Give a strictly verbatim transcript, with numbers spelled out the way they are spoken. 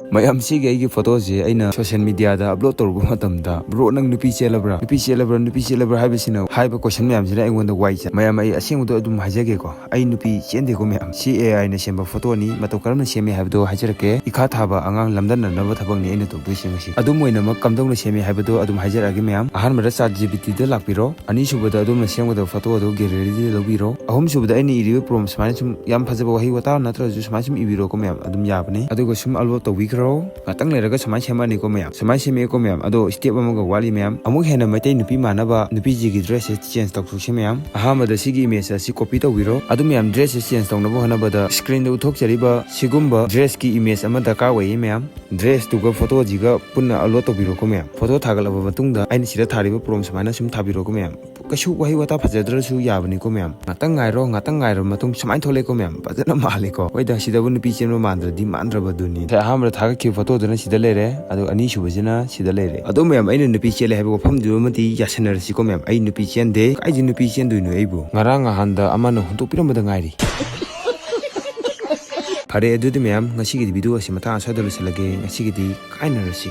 ꯃꯌꯥꯝ, ꯁꯤꯒꯤ ꯑꯩꯒꯤ ꯐꯣꯇꯣꯁꯦ ꯑꯩꯅ ꯁꯣꯁꯤꯌꯦꯜ ꯃꯤꯗꯤꯌꯥꯗ ꯑꯞꯂꯣꯗ ꯇꯧꯔꯨꯕ ꯃꯇꯝꯗ, "ꯕ꯭ꯔꯣ, ꯅꯪ ꯅꯨꯄꯤ ꯆꯦꯜꯂꯕ꯭ꯔꯥ? ꯅꯨꯄꯤ ꯆꯦꯜꯂꯕ꯭ꯔꯥ? ꯅꯨꯄꯤ ꯆꯦꯜꯂꯕ꯭ꯔꯥ?" ꯍꯥꯏꯕꯁꯤꯅ ꯍꯥꯏꯕ ꯀꯣꯏꯁꯟ ꯃꯌꯥꯝꯁꯤꯅ ꯑꯩꯉꯣꯟꯗ ꯋꯥꯏ ꯆꯠ꯫ ꯃꯌꯥꯝ, ꯑꯩ ꯑꯁꯦꯡꯕꯗꯣ ꯑꯗꯨꯝ ꯍꯥꯏꯖꯒꯦꯀꯣ, ꯑꯩ ꯅꯨꯄꯤ ꯆꯦꯟꯗꯦꯀꯣ ꯃꯌꯥꯝ꯫ ꯁꯤ ꯑꯦ ꯑꯥꯏꯅ ꯁꯦꯝꯕ ꯐꯣꯇꯣꯅꯤ꯫ ꯃꯇꯧ ꯀꯔꯝꯅ ꯁꯦꯝꯃꯤ ꯍꯥꯏꯕꯗꯣ ꯍꯥꯏꯖꯔꯛꯀꯦ꯫ ꯏꯈꯥ ꯊꯥꯕ ꯑꯉꯥꯡ ꯂꯝꯗꯟꯅꯅꯕ ꯊꯕꯛꯅꯤ ꯑꯩꯅ ꯇꯧꯗꯣꯏꯁꯦ ꯉꯁꯤ꯫ ꯑꯗꯨꯝ ꯑꯣꯏꯅꯃꯛ ꯀꯝꯗꯧꯅ ꯁꯦꯝꯃꯤ ꯍꯥꯏꯕꯗꯣ ꯑꯗꯨꯝ ꯍꯥꯏꯖꯔꯛꯑꯒꯦ ꯃꯌꯥꯝ꯫ ꯑꯍꯥꯟꯕꯗ ꯆꯥꯠ ꯖꯤ ꯄꯤ ꯇꯤꯗ ꯂꯥꯛꯄꯤꯔꯣ꯫ ꯑꯅꯤꯁꯨꯕꯗ ꯑꯗꯣꯝꯅ ꯁꯦꯝꯒꯗꯕ ꯐꯣꯇꯣ ꯑꯗꯨ ꯒꯦꯂꯔꯤꯗ ꯂꯧꯕꯤꯔꯣ꯫ ꯑꯍꯨꯝꯁꯨꯕꯗ ꯑꯩꯅ ꯏꯔꯤꯕ ꯄ꯭ꯔꯣꯝ ꯁꯨꯃꯥꯏꯅ ꯁꯨꯝ ꯌꯥꯝ ꯐꯖꯕ ꯋꯥꯍꯩ ꯋꯥꯇꯥ ꯅꯠꯇ꯭ꯔꯁꯨ ꯁꯨꯃꯥꯏꯅ ꯁꯨꯝ ꯏꯕꯤꯔꯣꯀꯣ ꯃꯌꯥꯝ, ꯑꯗꯨꯝ ꯌꯥꯕꯅꯤ꯫ ꯑꯗꯨꯒ ꯁꯨꯝ ꯑꯞꯂꯣꯗ ꯇꯧꯕꯤꯈ꯭ꯔꯣ꯫ ꯉꯥꯛꯇꯪ ꯂꯩꯔꯒ ꯁꯨꯃꯥꯏꯅ ꯁꯦꯝꯃꯛꯑꯅꯤꯀꯣ ꯃꯌꯥꯝ꯫ ꯁꯨꯃꯥꯏꯅ ꯁꯦꯝꯃꯛꯑꯦꯀꯣ ꯃꯌꯥꯝ꯫ ꯑꯗꯣ ꯁ꯭ꯇꯦꯞ ꯑꯃꯒ ꯋꯥꯠꯂꯤ ꯃꯌꯥꯝ꯫ ꯑꯃꯨꯛ ꯍꯦꯟꯅ ꯃꯩꯇꯩ ꯅꯨꯄꯤ ꯃꯥꯟꯅꯕ ꯅꯨꯄꯤꯁꯤꯒꯤ ꯗ꯭ꯔꯦꯁꯁꯦ ꯆꯦꯟꯖ ꯇꯧꯊꯣꯛꯁꯤ ꯃꯌꯥꯝ꯫ ꯑꯍꯥꯟꯕꯗ ꯁꯤꯒꯤ ꯏꯃꯦꯖ ꯑꯁꯤ ꯀꯣꯄꯤ ꯇꯧꯕꯤꯔꯣ꯫ ꯑꯗꯨ ꯃꯌꯥꯝ, ꯗ꯭ꯔꯦꯁꯁꯦ ꯆꯦꯟꯖ ꯇꯧꯅꯕ ꯍꯣꯠꯅꯕꯗ ꯁ꯭ꯀ꯭ꯔꯤꯟꯗ ꯎꯠꯊꯣꯛꯆꯔꯤꯕ ꯁꯤꯒꯨꯝꯕ ꯗ꯭ꯔꯦꯁꯀꯤ ꯏꯃꯦꯖ ꯑꯃ ꯗꯔꯀꯥꯔ ꯑꯣꯏꯌꯦ ꯃꯌꯥꯝ꯫ ꯗ꯭ꯔꯦꯁꯇꯨꯒ ꯐꯣꯇꯣꯁꯤꯒ ꯄꯨꯟꯅ ꯑꯞꯂꯣꯗ ꯇꯧꯕꯤꯔꯣꯀꯣ ꯃꯌꯥꯝ꯫ ꯐꯣꯇꯣ ꯊꯥꯒꯠꯂꯕ ꯃꯇꯨꯡꯗ ꯑꯩꯅ ꯁꯤꯗ ꯊꯥꯔꯤꯕ ꯄ꯭ꯔꯣꯝ ꯁꯨꯃꯥꯏꯅ ꯁꯨꯝ ꯊꯥꯕꯤꯔꯣꯀꯣ ꯃꯌꯥꯝ꯫ ꯀꯩꯁꯨ ꯋꯥꯍꯩ ꯋꯥꯇꯥ ꯐꯖꯗ꯭ꯔꯁꯨ ꯌꯥꯕꯅꯤꯀꯣ ꯃꯌꯥꯝ꯫ ꯉꯥꯛꯇꯪ ꯉꯥꯏꯔꯣ, ꯉꯥꯛꯇꯪ ꯉꯥꯏꯔꯕ ꯃꯇꯨꯡ ꯁꯨꯃꯥꯏꯅ ꯊꯣꯛꯂꯛꯑꯦꯀꯣ ꯃꯌꯥꯝ꯫ ꯐꯖꯅ ꯃꯥꯜꯂꯤꯀꯣ꯫ ꯍꯣꯏꯗ, ꯁꯤꯗꯕꯨ ꯅꯨꯄꯤ ꯆꯦꯟꯕ ꯃꯥꯟꯗ꯭ꯔꯗꯤ ꯃꯥꯟꯗ꯭ꯔꯕꯗꯨꯅꯤ꯫ ꯁꯦ, ꯑꯍꯥꯟꯕꯗ ꯊꯥꯒꯠꯈꯤꯕ ꯐꯣꯇꯣꯗꯨꯅ ꯁꯤꯗ ꯂꯩꯔꯦ, ꯑꯗꯨꯒ ꯑꯅꯤꯁꯨꯕꯁꯤꯅ ꯁꯤꯗ ꯂꯩꯔꯦ꯫ ꯑꯗꯣ ꯃꯌꯥꯝ, ꯑꯩꯅ ꯅꯨꯄꯤ ꯆꯦꯜꯂꯦ ꯍꯥꯏꯕ ꯋꯥꯐꯝꯗꯨꯃꯗꯤ ꯌꯥꯁꯟꯅꯔꯁꯤꯀꯣ ꯃꯌꯥꯝ꯫ ꯑꯩ ꯅꯨꯄꯤ ꯆꯦꯟꯗꯦ꯫ ꯀꯥꯏꯗꯤ ꯅꯨꯄꯤ ꯆꯦꯟꯗꯣꯏꯅꯣ ꯑꯩꯕꯨ? ꯉꯔꯥꯡ ꯅꯍꯥꯟꯗ ꯑꯃꯅ ꯍꯨꯟꯗꯣꯛꯄꯤꯔꯝꯕꯗ ꯉꯥꯏꯔꯤ꯫ ꯐꯔꯦ, ꯑꯗꯨꯗꯤ ꯃꯌꯥꯝ, ꯉꯁꯤꯒꯤꯗꯤ ꯚꯤꯗꯤꯑꯣ ꯑꯁꯤ ꯃꯇꯥꯡ ꯑꯁ꯭ꯋꯥꯏꯗ ꯂꯣꯏꯁꯤꯜꯂꯒꯦ꯫ ꯉꯁꯤꯒꯤꯗꯤ ꯀꯥꯏꯅꯔꯁꯤ꯫